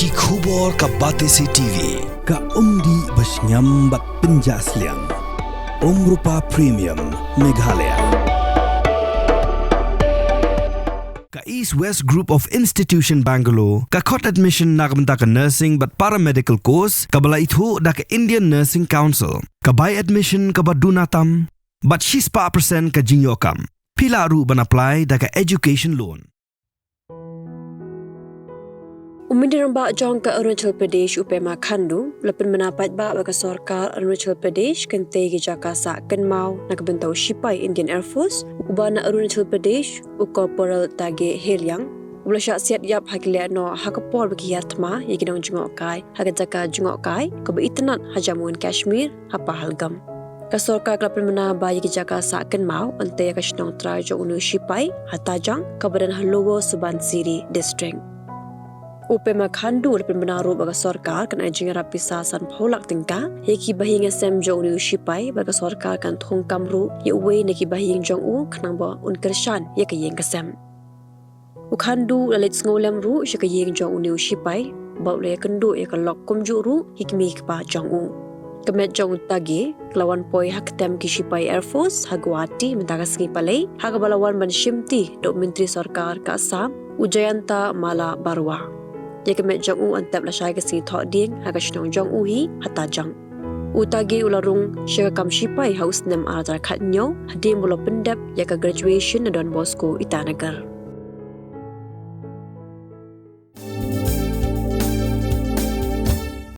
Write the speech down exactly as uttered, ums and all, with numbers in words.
Ki khubor ka Batesi T V, ka umdih ba shngiam bad pynjah sliang. Umrupa Premium, Meghalaya. Ka East West Group of Institution Bangalore ka khot admission na ka bynta ka nursing bad paramedical course kaba la ithuh da ka Indian Nursing Council. Ka bai admission kaba duna tam bad shispah percent ka jingïoh kam. Phi lah ruh ban apply da ka education loan. U Mynder Rangbah jong ka Arunachal Pradesh u Pema Khandu la pynbna paidbah ba ka sorkar Arunachal Pradesh kan tei ki jaka sah kynmaw na ka bynta u shipai Indian Air Force uba na Arunachal Pradesh, u Corporal Tage Heliang, uba la shah siat ïap ha ki lehnoh ha ka por ba ki hiar thma ïa ki nongjngohkai ha ka jaka jngohkai kaba itynnad ha Jammu and Kashmir ha Pahalgam. Ka sorkar ka la pynbna ba ïa ki jaka sah kynmaw yn tei ha ka shnong trai jong une u shipai ha Tajang kaba don ha Lower Subansiri District. U Pema Khandu u la pynbna ruh ba ka sorkar kan ai jingïarap pisa sanphew lak tyngka ïa ki bahaïing hasem jong une u shipai bad ka sorkar kan thung kam ruh ïa uwei na ki bahaïing jong u khnang ba un kyrshan ïa ka ïing ka sem. U Khandu u la leit sngewlem ruh sha ka ïing jong une u shipai bad u la ïakynduh ïa ka lok kumjuh ruh ki kmie ki kpa jong u. Ka met jong u Tage ka la wan poi ha ktem ki shipai Air Force ha Guwahati mynta ka sngi Palei ha kaba la wan ban shimti da u Myntri Sorkar ka Assam u Jayanta Malla Barua. Ïa ka met jong u yn tep lashai ka sngi Thohdieng ha ka shnong jong u hi ha Tajang. U Tage u la rung sha ka kam shipai ha u snem ar hajar khathynñiew hadien ba u la pyndep ïa ka graduation na Don Bosco Itanagar.